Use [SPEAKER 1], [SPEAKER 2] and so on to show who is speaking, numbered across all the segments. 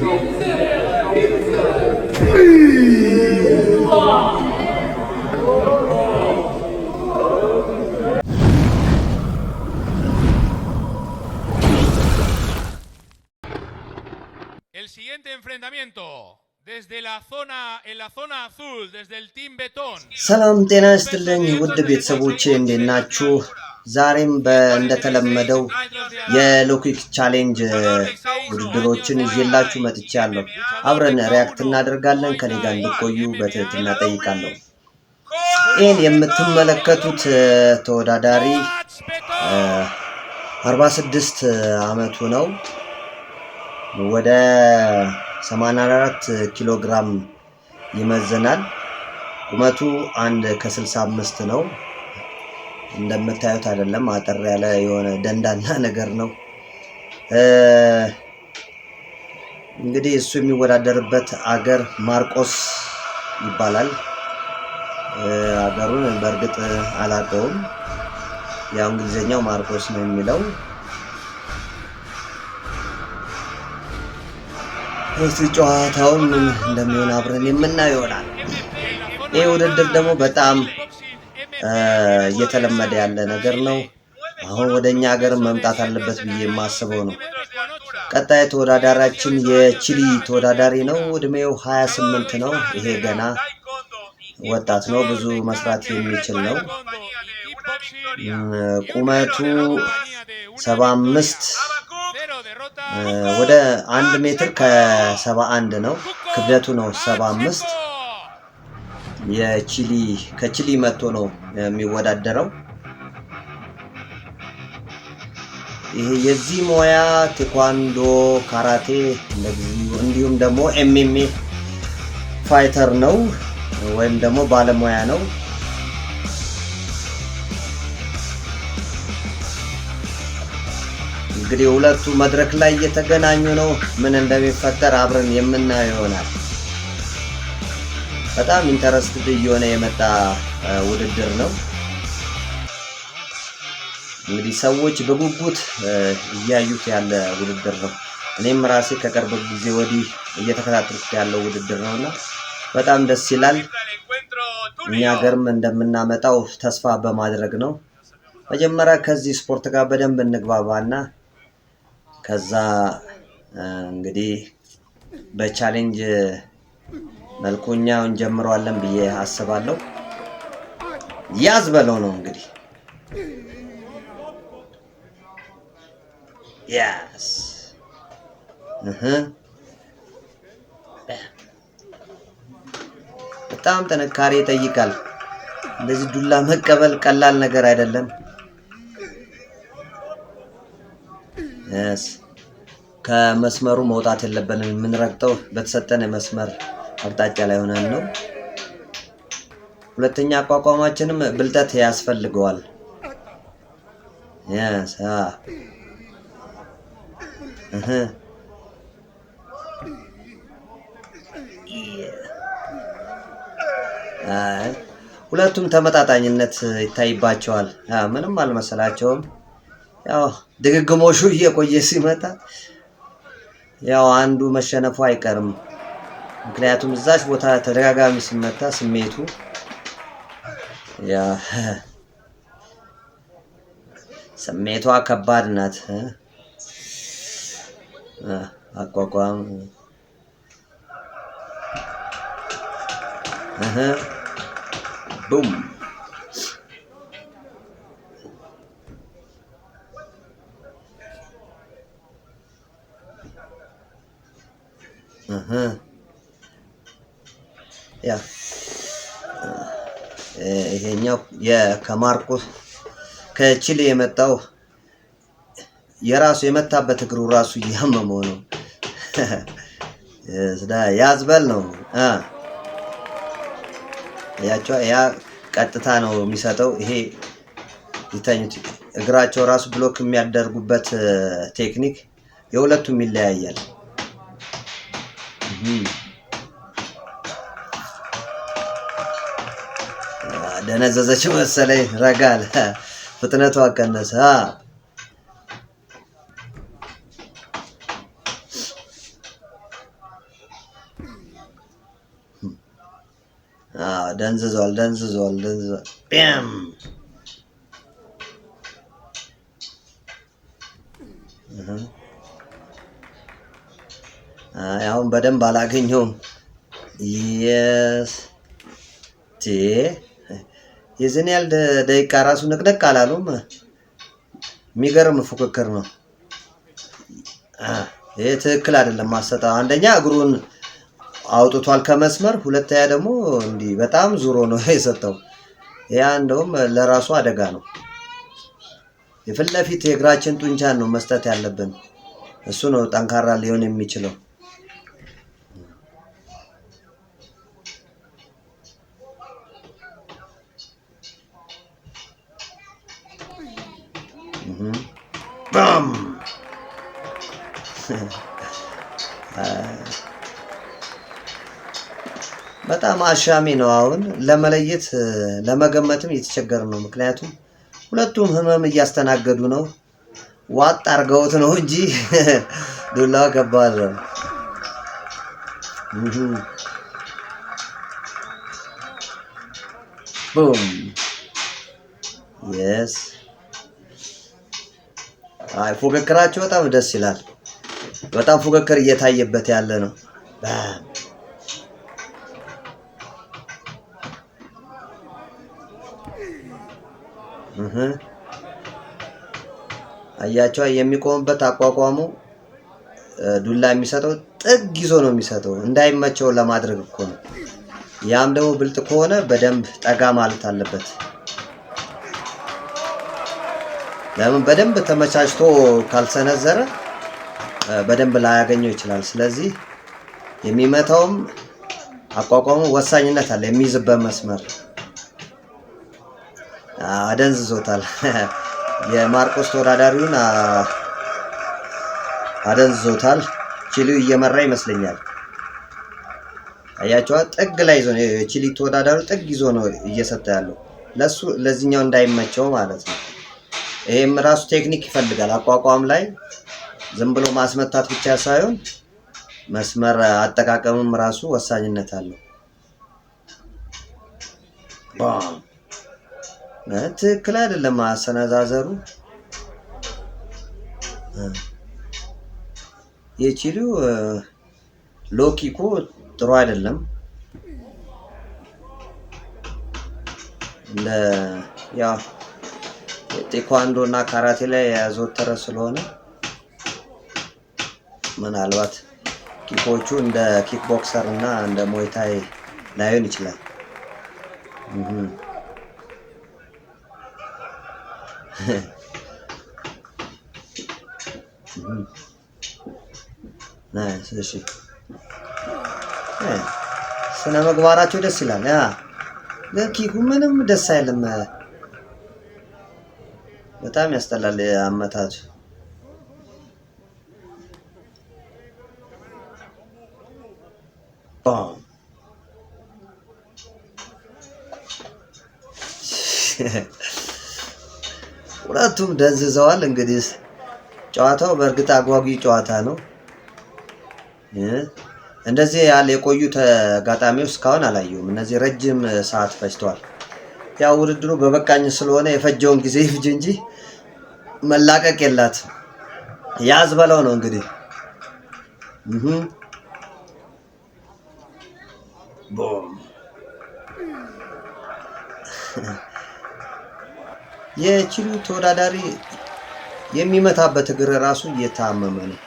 [SPEAKER 1] El siguiente enfrentamiento desde la zona en la zona azul, desde el Team Betón.
[SPEAKER 2] ሰላም ጤና ይስጥልኝ ውድ ቤተሰቦቼ፣ እንዴት ናችሁ? ዛሬም እንደተለመደው የ low kick challenge ውድድሮችን ይዤላችሁ መጥቻለሁ። አብረን react እናደርጋለን። ከኔ ጋር እንድቆዩ በትህትና ጠይቃለሁ። ይህን የምትመለከቱት ተወዳዳሪ 46 አመቱ ነው። ወደ 84 ኪሎ ግራም ይመዝናል። ቁመቱ 1 ከ65 ነው። እንደምታዩት አይደለም፣ አጠር ያለ የሆነ ደንዳና ነገር ነው። እንግዲህ እሱ የሚወዳደርበት አገር ማርቆስ ይባላል። አገሩን በእርግጥ አላውቀውም። ያው እንግሊዝኛው ማርቆስ ነው የሚለው። እስቲ ጨዋታውን ምን እንደሚሆን አብረን የምናየው ይሆናል። ይህ ውድድር ደግሞ በጣም እየተለመደ ያለ ነገር ነው። አሁን ወደ እኛ ሀገር መምጣት አለበት ብዬ የማስበው ነው። ቀጣይ ተወዳዳሪያችን የቺሊ ተወዳዳሪ ነው። እድሜው 28 ነው። ይሄ ገና ወጣት ነው። ብዙ መስራት የሚችል ነው። ቁመቱ 75፣ ወደ 1 ሜትር ከ71 ነው። ክብደቱ ነው 75። የቺሊ፣ ከቺሊ መጥቶ ነው የሚወዳደረው። ይሄ የዚህ ሙያ ቴኳንዶ፣ ካራቴ እንዲሁም ደግሞ MMA fighter ነው ወይም ደግሞ ባለሙያ ነው። እንግዲህ ሁለቱ መድረክ ላይ እየተገናኙ ነው። ምን እንደሚፈጠር አብረን የምናየው ይሆናል። በጣም interested እየሆነ የመጣ ውድድር ነው። እንግዲህ ሰዎች በጉጉት እያዩት ያለ ውድድር ነው። እኔም ራሴ ከቅርብ ጊዜ ወዲህ እየተከታተልኩት ያለው ውድድር ነው እና በጣም ደስ ይላል። እኛ ሀገርም እንደምናመጣው ተስፋ በማድረግ ነው። መጀመሪያ ከዚህ ስፖርት ጋር በደንብ እንግባባና ከዛ እንግዲህ በ challenge መልኩ እኛ እንጀምረዋለን ብዬ አስባለሁ። ያዝ በለው ነው እንግዲህ፣ yes። በጣም ጥንካሬ ይጠይቃል። እንደዚህ ዱላ መቀበል ቀላል ነገር አይደለም። Yes፣ ከመስመሩ መውጣት የለብንም። የምንረግጠው በተሰጠን የመስመር አቅጣጫ ላይ ሆነን ነው። ሁለተኛ አቋቋማችንም ብልጠት ያስፈልገዋል። Yes። እህ አይ፣ ሁለቱም ተመጣጣኝነት ይታይባቸዋል። ምንም አልመሰላቸውም። ያው ድግግሞሹ እየቆየ ሲመጣ ያው አንዱ መሸነፉ አይቀርም። ምክንያቱም እዛች ቦታ ተደጋጋሚ ሲመታ ስሜቱ ያ ስሜቷ ከባድ ናት። አቋቋም እህ ቡም። እህ yeah፣ ይሄኛው ከማርቆስ ከቺሊ የመጣው የራሱ የመታበት እግሩ ራሱ እያመመው ነው። ያዝበል ነው ያቸው። ያ ቀጥታ ነው የሚሰጠው። ይሄ ይተኙት እግራቸው ራሱ block የሚያደርጉበት ቴክኒክ የሁለቱም ይለያያል። ደነዘዘች መሰለኝ። ረጋል ፍጥነቷ ቀነሰ። ደንዝዟል፣ ደንዝዟል፣ ደንዝዟል። ቢያም አሁን በደንብ አላገኘውም። Yes፣ የዚህን ያህል ደቂቃ ራሱ ንቅንቅ አላሉም። የሚገርም ፉክክር ነው። ይህ ትክክል አይደለም ማሰጣ። አንደኛ እግሩን አውጥቷል ከመስመር፣ ሁለተኛ ደግሞ እንዲህ በጣም ዙሮ ነው የሰጠው። ያ እንደውም ለራሱ አደጋ ነው። የፊት ለፊት የእግራችን ጡንቻን ነው መስጠት ያለብን። እሱ ነው ጠንካራ ሊሆን የሚችለው። ባም! በጣም አሻሚ ነው። አሁን ለመለየት ለመገመትም እየተቸገረ ነው። ምክንያቱም ሁለቱም ህመም እያስተናገዱ ነው። ዋጥ አድርገውት ነው እንጂ ዱላው ከባድ ነው። ቡም፣ yes። አይ፣ ፉክክራቸው በጣም ደስ ይላል። በጣም ፉክክር እየታየበት ያለ ነው። ባም! አያቸው፣ የሚቆምበት አቋቋሙ፣ ዱላ የሚሰጠው ጥግ ይዞ ነው የሚሰጠው፣ እንዳይመቸው ለማድረግ እኮ ነው። ያም ደግሞ ብልጥ ከሆነ በደንብ ጠጋ ማለት አለበት። ለምን በደንብ ተመቻችቶ ካልሰነዘረ በደንብ ላያገኘው ይችላል። ስለዚህ የሚመታውም አቋቋሙ ወሳኝነት አለ። የሚይዝበት መስመር አደንዝዞታል። የማርቆስ ተወዳዳሪውን አደንዝዞታል። ቺሊው እየመራ ይመስለኛል። አያቸዋ፣ ጥግ ላይ ይዞ ነው፣ የቺሊ ተወዳዳሪው ጥግ ይዞ ነው እየሰጠ ያለው ለሱ፣ ለዚህኛው እንዳይመቸው ማለት ነው። ይሄም ራሱ ቴክኒክ ይፈልጋል። አቋቋም ላይ ዝም ብሎ ማስመታት ብቻ ሳይሆን መስመር አጠቃቀምም ራሱ ወሳኝነት አለው። ባም! ትክክል አይደለም አሰነዛዘሩ። የቺሊው low kick ኡ ጥሩ አይደለም። እንደ ያው ቴኳንዶ እና ካራቴ ላይ ያዘወተረ ስለሆነ ምናልባት kick ኦቹ እንደ kick boxer እና እንደ Muay Thai ላይሆን ይችላል። እህ nice። እሺ፣ ስነ ምግባራቸው ደስ ይላል። ያ ግን kick ኡ ምንም ደስ አይልም። በጣም ያስጠላል አመታቱ። ባም! ሁለቱም ደንዝዘዋል። እንግዲህ ጨዋታው በእርግጥ አጓጊ ጨዋታ ነው። እንደዚህ ያለ የቆዩ ተጋጣሚዎች እስካሁን አላየሁም። እነዚህ ረጅም ሰዓት ፈጅተዋል። ያው ውድድሩ በበቃኝ ስለሆነ የፈጀውን ጊዜ ይፍጅ እንጂ መላቀቅ የላትም። ያዝ በለው ነው እንግዲህ። ቦም! የቺሊው ተወዳዳሪ የሚመታበት እግር ራሱ እየታመመ ነው።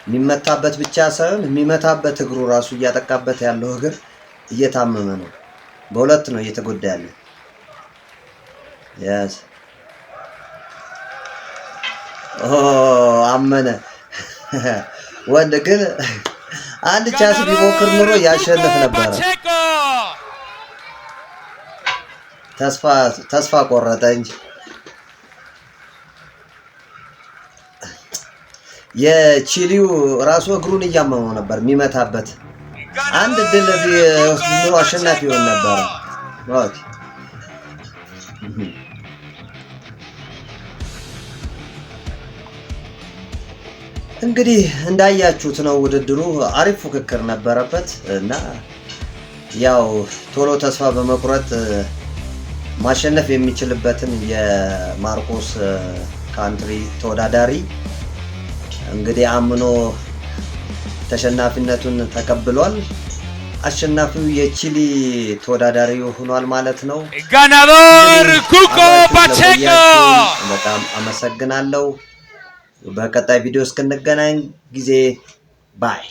[SPEAKER 2] የሚመታበት ብቻ ሳይሆን የሚመታበት እግሩ ራሱ፣ እያጠቃበት ያለው እግር እየታመመ ነው። በሁለት ነው እየተጎዳ ያለው። Yes፣ ኦ፣ አመነ። ወንድ ግን አንድ chance ቢሞክር ኑሮ ያሸንፍ ነበረ።
[SPEAKER 1] Pacheco.
[SPEAKER 2] ተስፋ ቆረጠ እንጂ። የቺሊው ራሱ እግሩን እያመመው ነበር የሚመታበት። አንድ ድል ቢወስድ ኑሮ አሸናፊ ይሆን ነበረ። Okay። እንግዲህ እንዳያችሁት ነው፣ ውድድሩ አሪፍ ፉክክር ነበረበት እና ያው ቶሎ ተስፋ በመቁረጥ ማሸነፍ የሚችልበትን የማርቆስ country ተወዳዳሪ እንግዲህ አምኖ ተሸናፊነቱን ተቀብሏል። አሸናፊው የቺሊ ተወዳዳሪ ሆኗል ማለት ነው።
[SPEAKER 1] ¡Ganador
[SPEAKER 2] እንግዲህ
[SPEAKER 1] Cuco
[SPEAKER 2] አብራችሁ
[SPEAKER 1] Pacheco!
[SPEAKER 2] ስለቆያችሁ በጣም አመሰግናለሁ። በቀጣይ ቪዲዮ እስክንገናኝ ጊዜ bye።